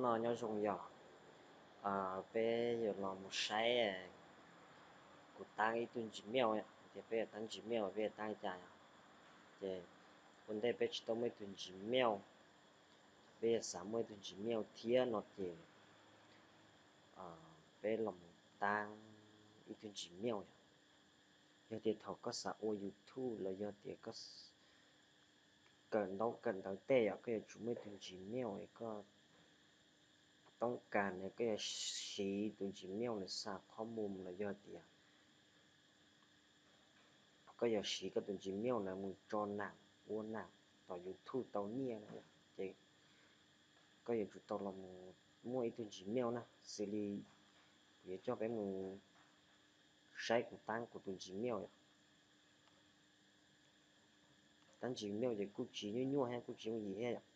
No nyob zoo yog peb yuav los mus saib kuv tab ib tug Gmail yom, tias peb yuav tab Gmail peb yuav tab li cas yom. Ces ua ntej peb tsis tau muaj ib tug Gmail, peb yuav xav muaj ib tug Gmail thiab no ces peb los mus tab ib tug Gmail yom. Yog tias thaum koj xav ua YouTube los yog tias koj kawm ntaub kawm ntawv tej yom, koj yuav tsum muaj ib tug Gmail es koj toob kas na koj yuav siv tus Gmail na xa qhob mus los yog tias koj yuav siv koj tus Gmail na mus tso nam ua nam tom YouTube tau nyiaj na yom. Ces koj yuav tsum tau los mus muaj ib tug Gmail na, xws li kuv yuav coj peb mus saib kuv tab kuv tus Gmail yom. Tab Gmail ces kuj tsis nyuaj nyuaj thiab kuj tsis yooj yim thiab yom.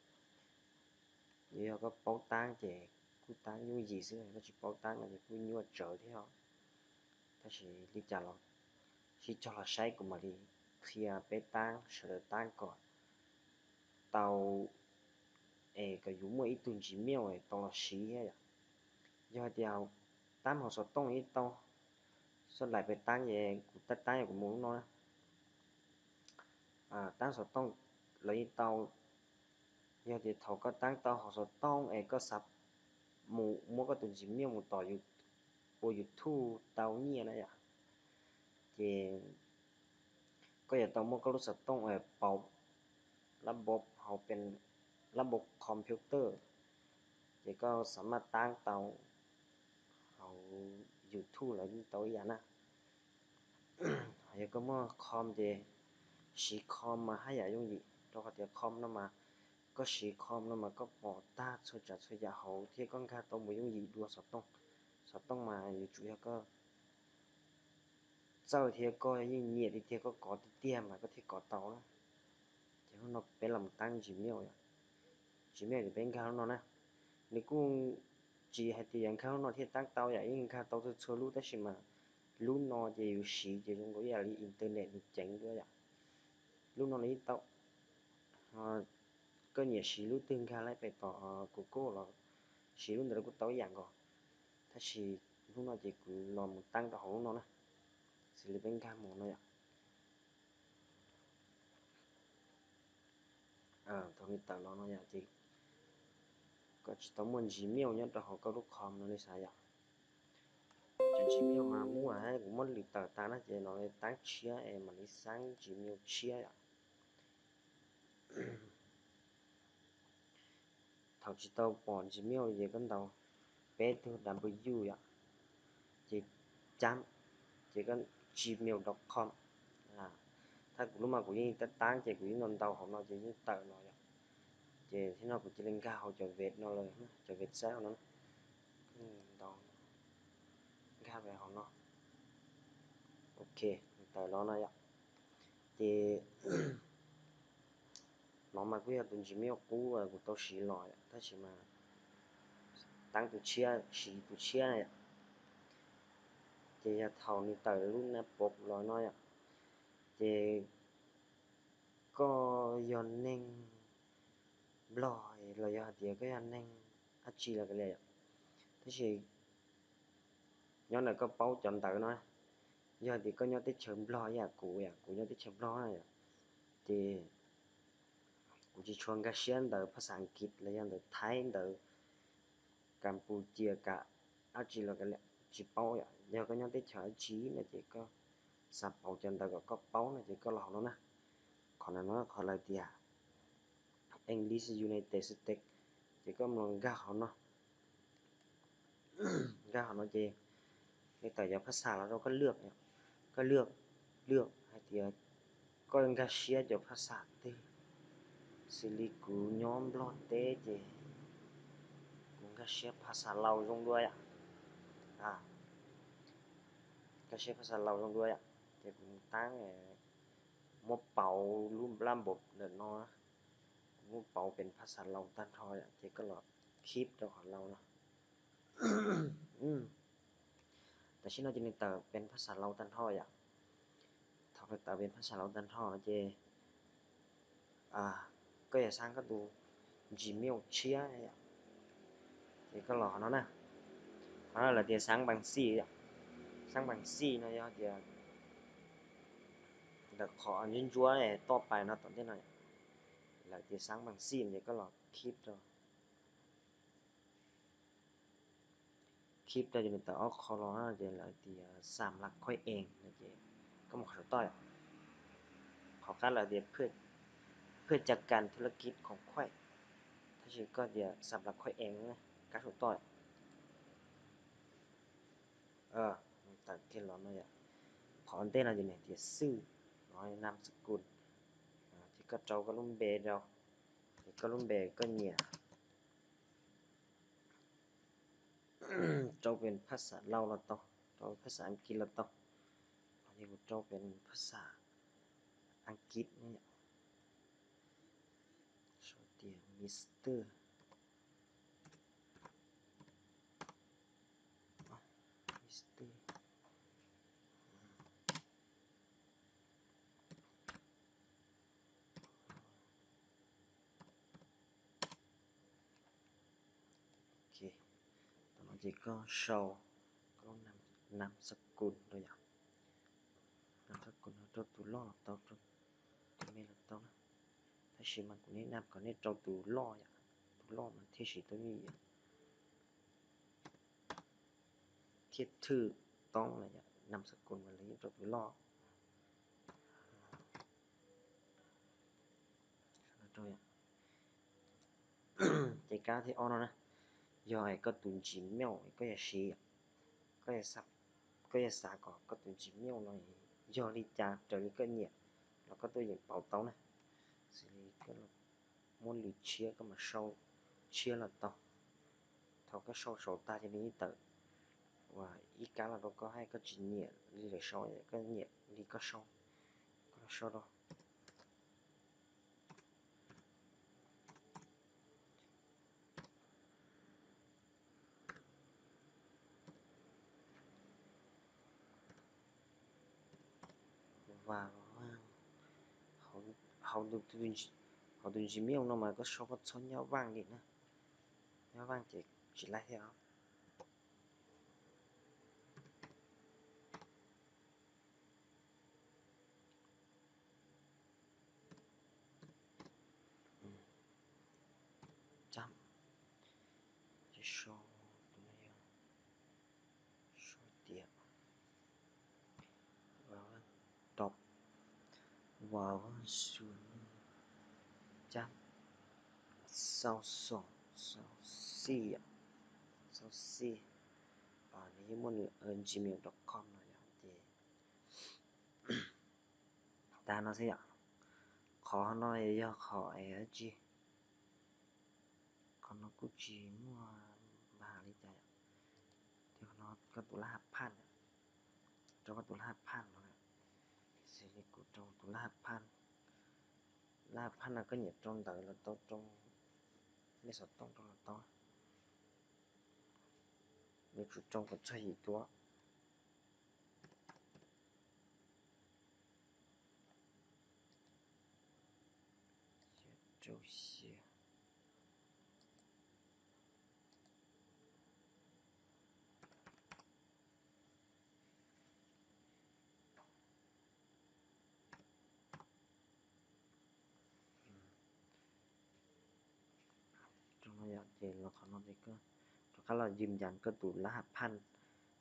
Yog koj paub tab ces kuj tab yooj yim xwb, koj tsis paub tab no ces kuj nyuaj tsawv thiab os. Tab sis li cas los sib cog los saib kuv mam li qhia peb tab sawv daws tab kom tau es kom yus muaj ib tug Gmail tau los siv thiab yom. Yog hais tias tab hauv xov tooj yeej tau, xoj laim pem tab es kuv tab tab yog kuv mus lub no na. Tab xov tooj los yeej tau. Yog tias thaum koj tab tau hauv xov tooj es koj xav mus muab koj tus Gmail mus tom ua YouTube tau nyiaj na yom, ces koj yuav tau muab koj lub xov tooj pauv lab npob hauv pes lab npob computer, ces koj xav maj tab tau hauv YouTube los yeej tau ib yam na. Yog koj muaj com ces siv com mas haj yam yooj yim, rau qhov tias com no mas koj siv com no mas koj pom tag txhua tsav txhua yam hauv thiab koj nkag tau mus yooj yim dua xov tooj. Xov tooj mas yuav tsum yog koj txawj thiab koj yeej nyiam tiag tiag koj kov tiag tiag mas koj thiaj kov tau na. Ces hnub no peb los tab Gmail yom. Gmail ces peb nkag lub no na. Nws kuj tsis hais tias yog nkag lub no thiaj tab tau yom, yeej nkag tau txhua txhua lub tab sis mas lub no ces yus siv ces zoo nkaus ib yam li internet nws ceev dua yom. Lub no nws yeej tau, koj nyiam siv lub twg nkag lawm pem tom Google los siv lub ntawd los kuj tau ib yam nkaus. Tab sis hnub no ces kuv los mus tab rau hauv lub no na, xws li peb nkag mus no yom. Thaum nws tawm los no yom ces koj tsis tau muaj Gmail nyob rau hauv koj lub com no li xav yom. Ces Gmail mas muaj, kuv muab lwm tawm tas na ces los li tab tshiab es mam li xab Gmail tshiab yom. Thaum tsis tau pom Gmail ces koj ntaus peb tug W yom, ces cab, ces koj gmail dot com. Thaj kuv lub mas kuv yeej tab tab ces kuv yeej ntaus ntaus hauv no ces yeej tawm los yom. Ces thiab no kuv cia li nkag hauv cov web no lawm, cov website hauv no, ntaus, nkag hauv no. Ok, tawm los no yom. Ces no mas kuj yog tus Gmail qub kuv tau siv los yom, tab sis mas tab tus tshiab, siv tus tshiab na yom. Ces yog thaum nws tawm lub nab pov los no yom, ces koj yog neeg Nplog los yog hais tias koj yog neeg dab tsi los kav liam yom, tab sis nyob ntawm koj paub cov ntawv no, yog hais tias koj nyob teb chaws Nplog ib yam kuv yom, kuv nyob teb chaws Nplog na yom, ces kuv tsis tshua nkag siab ntawv phas xas Askiv los yog ntawv Thaib, ntawv Kampuchia, kam dab tsi los kav liam tsis paub yom. Yog koj nyob teb chaws dab tsi no ces koj xav pauv cov ntawv kom koj paub no ces koj los hauv no na. Qhov no no qhov lawv tias English United States, ces koj mus nkag hauv no. Nkag hauv no ces nws tawm cov phas xas los rau koj lwaj, koj lwaj, lwaj hais tias koj nkag siab cov phas xas twg. Xws li kuv nyob Nplog teb ces kuv nkag siab phas xas Laus zoo dua yom. Nkag siab phas xas Laus zoo dua yom, ces kuv mus tab muab pauv lub nab npov ntawm no, kuv muab pauv pes phas xas Laus tag nrho yom, ces koj los khib rau qhov Laus no. Tam sim no ces nws tawm pes phas xas Laus tag nrho yom. Thaum nws tawm pes phas xas Laus tag nrho ces koj yuav xab koj tus Gmail tshiab yom. Koj los qhov no na, qhov no lawv tias sáng bằng C, sáng bằng C no yog tias ntawm qhov ntsuab ntsuab toj pais no tom ntej no, lawv tias sáng bằng C ces koj los keep rau, keep rau ces nws tawm ob qho los no ces lawv tias giảm là khối S no ces koj mus qhov saum toj, qhov qab lawv tias เพื่อ เพื่อจะการธุรกิจของคุณ, tab sis koj tias giảm là khối S, kab saum toj. Tawm kiag los no yom, qhov ntej no ces nws tias xwj, no năm mươi, ces koj rau koj lub npe rau, ces koj lub npe koj nyiam rau pes phaj xav Laus los tau, rau phaj xav Askiv los tau, ces kuv rau pes phaj xav Askiv ne, sau tias Mister, Mister. Ok, tam no ces koj sau koj lub năm mươi rau yom, năm mươi no rau tus loj los tau, rau tus me los tau na, tab sis mas kuv niam năm mươi kom nej rau tus loj yom, tus loj mas thiaj siv tau me yom. Thiab thwj toob na yom, năm mươi mas lawv yeej rau tus loj. Ces kab thib ob no na, yog koj tus Gmail koj yuav siv, koj yuav xav kom koj tus Gmail no yog li cas raws li koj nyiam los koj tuaj yeem pauv tau na. Xws li koj muab lwm tshiab koj mam sau tshiab los tau. Thaum koj sau saum tag ces nws yeej tawm uas ib kab los rau koj, hais koj tsis nyiam li lawv sau, koj nyiam li koj sau, koj los sau rau. Và vang, hauv tus Gmail no mas koj sau koj txhob nyob vang li na, nyob vang ces tsis laib thiab os. Ces sau, sau tias đọc và văn xuân chat sau sổ sau xì, sau xì. Nws yeej muaj nws gmail dot com no yom, ces tag no xwb yom. Qhov no yog qhov es dab tsi, qhov no kuj tsis muaj npag li cas yom. Ces qhov no koj tus lab ha phaj, rau koj tus lab ha phaj no, xws li kuv rau tus lab ha phaj. Lab ha phaj no koj nyiam rau ntawv los tau, rau lej xov tooj rau los tau. Yuav tsum rau kom txog yim tus. Rau xya. Rau no yom, ces los qhov no ces koj rov qab los yws yas koj tus lab ha phaj,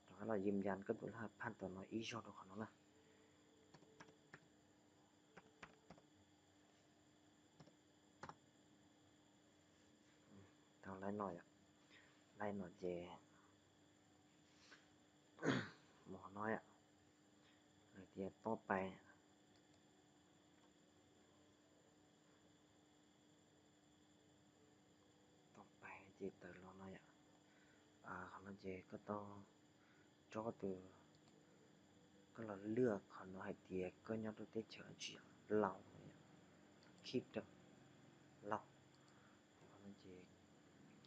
rov qab los yws yas koj tus lab ha phaj tom no ib zaug rau qhov no na. Tau laib no yom, laib no ces mus qhov no yom, hais tias tob pais, tob pais ces tawm los no yom. Qhov no ces koj tau tso koj tus, koj los lwaj qhov no hais tias koj nyob rau teb chaws dab tsi, Laus no yom, khib rau Laus. Qhov no ces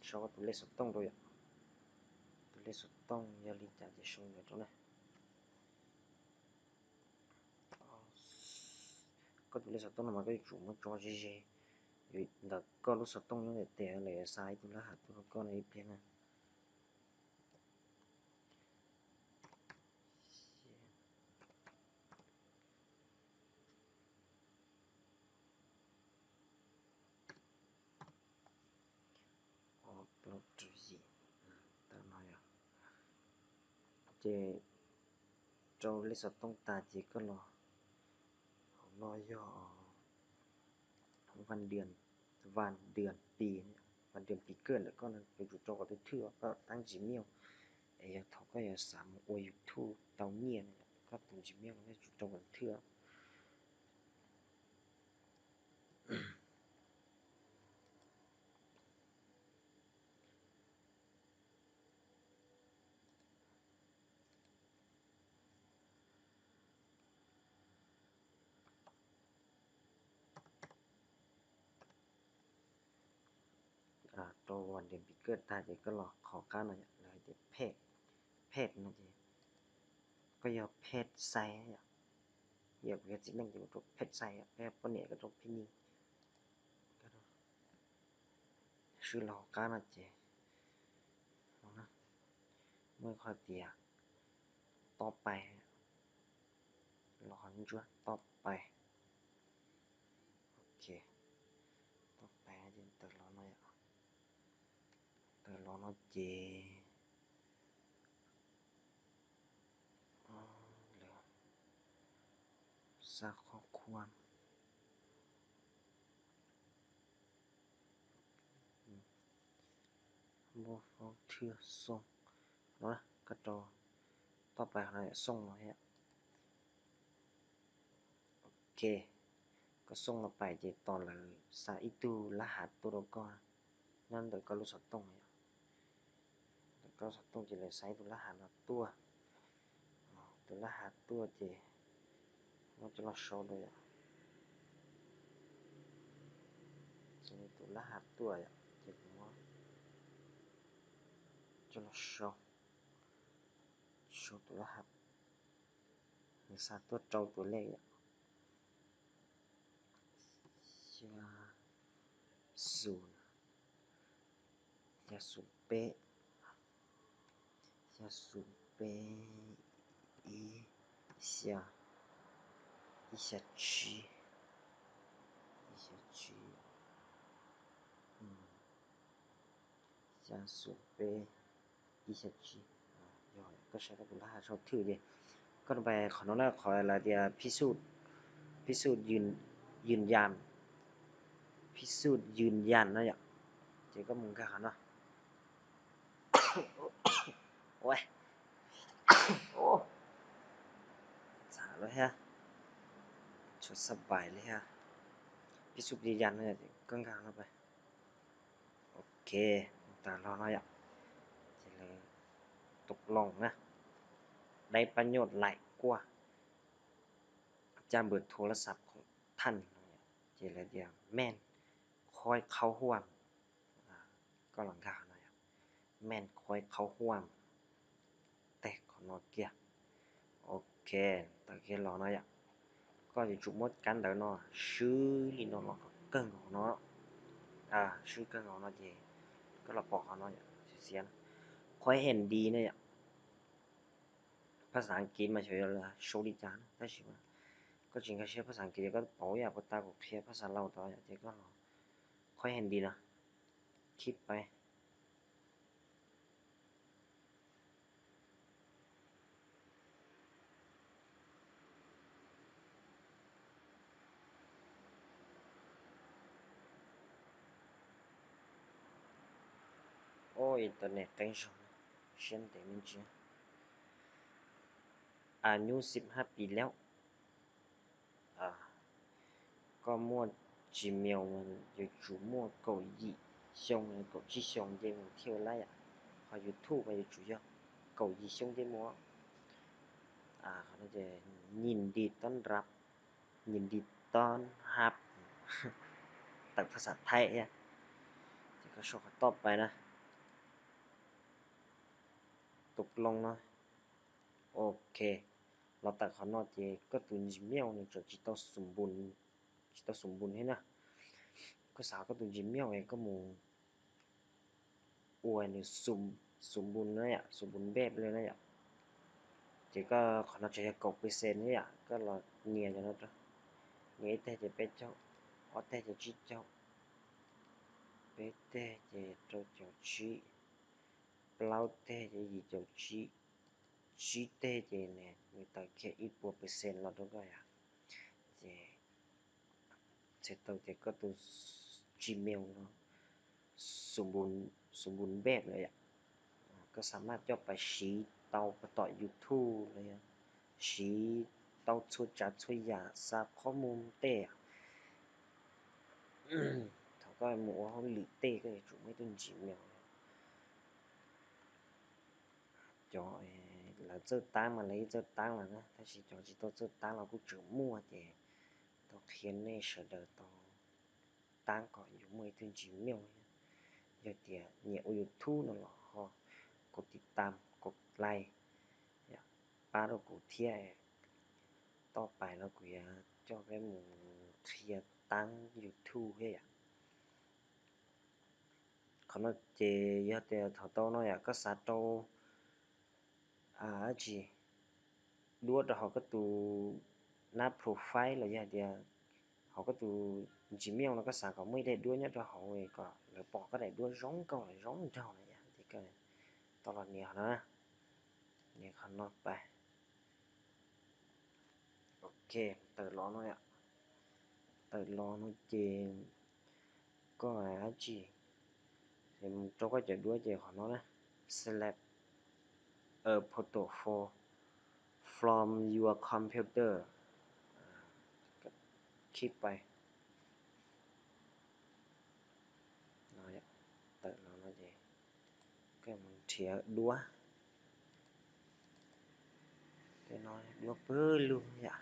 sau koj tus lej xov tooj rau yom, tus lej xov tooj yog li cas ces sau ntawd rau na. Koj tus lej xov tooj no mas koj yuav tsum muab tso ze ze, ntawm koj lub xov tooj nyob ntawm tes lawv yuav xa ib tug lab ha tuaj rau koj no ib pliag na. Ces rau lej xov tooj tas ces koj los, hauv no yog vaj, vaj dwm pis, vaj dwm pis kawg lawm, koj yuav tsum rau kom tus thwj, koj tab Gmail, es yog thaum koj yuav xav mus ua YouTube tau nyiaj no, koj tus Gmail no yuav tsum rau kom tus thwj. Rau vaj dwm pis kawg tag ces koj los qhov qab no yom, lawv hais tias phet, phet no ces koj yog phet xais yom. Yog kuv yog txiv neej ces kuv rau phet xais, poj niam koj rau phet nyij. Swb los hauv qab no ces muaj qhov tias tob pais, los qhov ntsuab tob pais. Ok, tob pais ces tawm los no, tawm los no ces lawv xa qhov khuam, muab faub thwj xoo no, koj rau tob pais qhov no xoo no thiab. Ok, koj xoo los pais ces tos lawv xa ib tug lab hav tuaj rau koj, nyob ntawm koj lub xov tooj yom. Ntawm koj xov tooj ces lawv xa ib tug lab hav no tuaj. Tus lab hav tuaj ces muab coj los sau rau yom. Tus lab hav tuaj yom, ces kuv muab coj los sau, sau tus lab hav, nws xa tuaj rau tus lej yom. Xya xus, xya xus peb, xya xus peb, ib xya, ib xya tsib, ib xya tsib, xya xus peb, ib xya tsib. Yog koj saib koj tus lab hav sau thwj ces koj pais qhov no na, qhov lawv tias phib xuj, phib xuj yws yas, phib xuj yws yas no yom. Ces koj mus nkag qhov no. Txhav lawm thiab, tshuav xab pais li thiab. Phib xuj yws yas no, koj nkag no pais. Ok, tas los no yom. Ces lawv tus loo na, đáy pab nhuaj lạnh quá, cha mượn thô la sạp khổng thanh, ces lawv tias men khói kháo huam. Koj los nkag qhov no yom, men khói kháo huam, teg qhov no kiag. Ok, tawm kiag los no yom. Koj yuav tsum muab kab ntawv no swb li no los kom kawg nkaus no, swb kawg nkaus no ces koj los pom qhov no yom, xiav xiav na, khói hèn đi na yom. Phaj xav Askiv mas xyov yuav sau li cas na, tab sis mas koj tsis nkag siab phaj xav Askiv ces koj paub yam puas tau kuv qhia phaj xav Laus tod yom, ces koj los khói hèn đi no, khib pais. Oj, internet qeeb zog, siab ntev me ntsis. A nyub xib hab pis laub. Koj muaj Gmail yuav tsum muaj kaum yim xyoo, kaum tsib xyoo nce mus thiaj ua laib yom. Ho YouTube mas yuav tsum yog kaum yim xyoo nce mus. Nyij nti tob nrab, nyij nti tob hab, tawm phaj xav Thaib thiab. Ces koj sau qhov toj pais na, tus loo no. Ok, los tawm qhov no ces koj tus Gmail nws tseem tsis tau xum npun, tsis tau xum npun thiab na. Koj xav koj tus Gmail es koj mus ua nws xum npun na yom, xum npun npej li na yom. Ces koj qhov no tseem yog kaum pes xees na yom, koj los nias cov no rau, nias ib teg ces peb caug, ob teg ces tsib caug, peb teg ces rau caum tsib, plaub teg ces yim caum tsib, sib teg ces nws taws kiag ib puas percent los rau koj yom. Ces txhais tau tias koj tus Gmail no xu npu npej lawm yom. Koj xa maj coj pais siv tau puag tom YouTube los yog siv tau txhua tsav txhua yam, xa qhob mus tej. Thaum koj mus ua hauj lwm tej koj yuav tsum muaj ib tug Gmail. Cov lawv txawj tab mas lawv yeej txawj tab lawm na, tab sis cov tsis tau txawj tab los kuj tseem muaj, ces tau qhia nej sawv daws tau tab kom yuav muaj ib tug Gmail. Yog tias nyiam ua YouTube no los ho kaum tiv tam kaum like pab rau kuv thiab. Toj pais los kuv yuav coj peb mus qhia tab YouTube thiab yom. Qhov no ces yog tias thaum tau no yom, koj xav rau dab tsi, duab rau hauv koj tus nab profile los yog tias hauv koj tus Gmail no koj xav kom muaj ib daim duab nyob rau hauv kom lawv pom koj daim duab zoo nkauj los zoo nraug na yom, ces koj tau los nias qhov no, nias qhov no pais. Ok, tawm los no yom. Tawm los no ces koj dab tsi, ces mus rau koj cov duab ces qhov no na, select a photo for from your computer, khib pais. Tawm los no ces koj mus nrhiav duab, tej no duab pawg lug yom.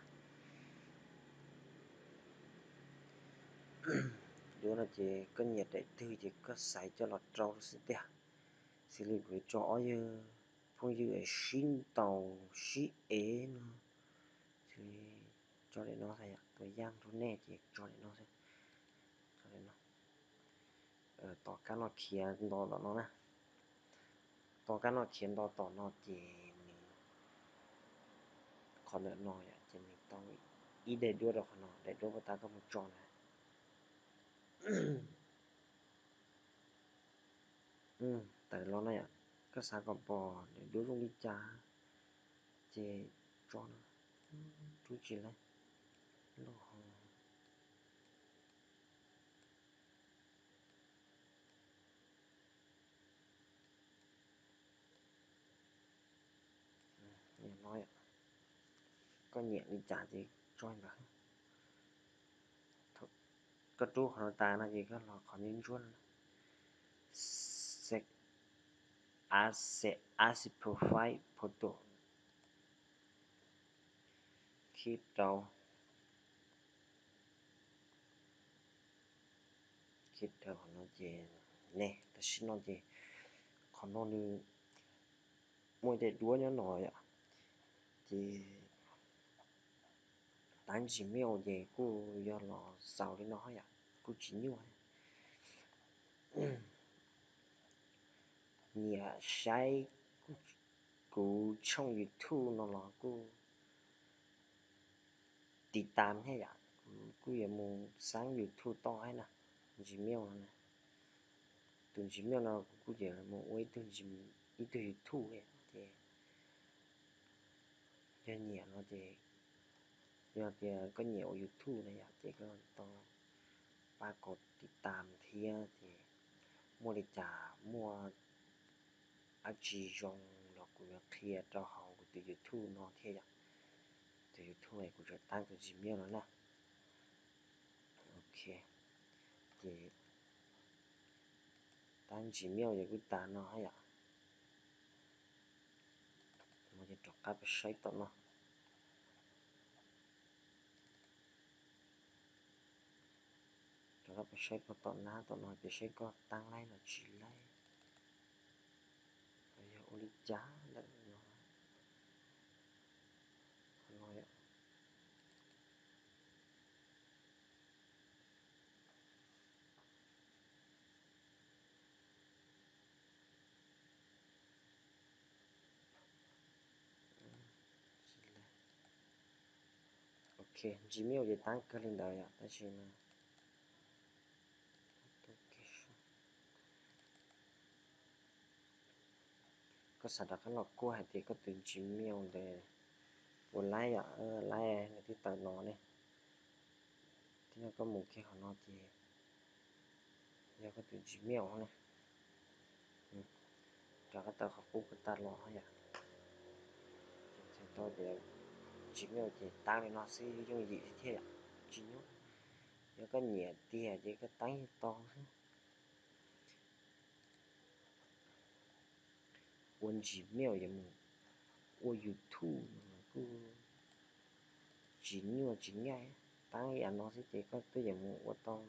Duab no ces koj nyiam daim twg ces koj xaiv coj los rau xwb tiag. Xws li kuv tso ob yawg phooj ywg sib ntaus sib ev no, xws li tso daim no xwb yom, tus yaj rau nej ces tso daim no xwb. Tso daim no. Tom kab no khiav nto tom no na. Tom kab no khiav nto tom no ces nws, qhov ntawm no yom, ces nws tau ib daim duab rau qhov no, daim duab puag ta koj mus tso na. Tawm los no yom, koj xav kom pom daim duab zoo li cas ces tso no, rub tsis laib loj. Koj nyiam li cas ces tso ntawd. Koj rub qhov no tas no ces koj los qhov ntsuab ntsuab no, save as a profile photo, khib rau, khib rau qhov no ces ne, tam sim no ces qhov no nws muaj ib daim duab nyob no yom, ces tab Gmail ces kuj yog los xaus li no yom, kuj tsis nyuaj. Nyiam saib kuv tshooj YouTube no los kuj tiv tam thiab yom, kuv kuj yuav mus xaab YouTube toj thiab na, Gmail no na. Tus Gmail no kuv kuj yuav mus ua ib tug, ib tug YouTube thiab ces yog nyiam no ces, yog tias koj nyiam ua YouTube na yom, ces koj tau pab kom tiv tam thiab ces muaj li cas, muaj dab tsi zoo los kuv yuav qhia rau hauv kuv tus YouTube no thiab yom. Tus YouTube kuv tseem tab tus Gmail no na. Ok, ces tab Gmail ces kuj tas no yom. Mus ces rov qab peb saib tom no. Rov qab peb saib koj tom nab tom no ces saib koj tab laib los tsis laib, yog ua li cas lawm no. Ok, Gmail ces tab kawg li ntawd yom, tab sis mas Koj xav rov qab los kuaj hais tias koj tus Gmail ntawd puas laib yom, laib nws twb tawm no ne. Thiab koj mus kiag qhov no ces yog koj tus Gmail ne, rov qab tawm qhov qub koj tag los yom. Ces txhais tau tias Gmail ces tab li no xwb yooj yim thiab yom, tsis nyuaj. Yog koj nyiam tiag ces koj tab yeej tau xwb. Ua Gmail yuav mus ua YouTube no los kuj tsis nyuaj tsis nyaj, tab ib yam no xwb ces koj twb yuav mus ua tau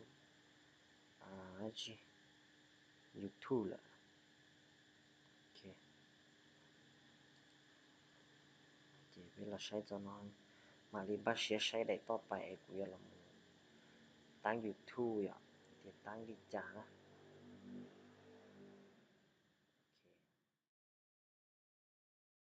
dab tsi YouTube lawm. Ces peb los saib txog no, mam li npaj siab saib daim toj pais es kuv yuav los mus tab YouTube yom, tias tab li cas na.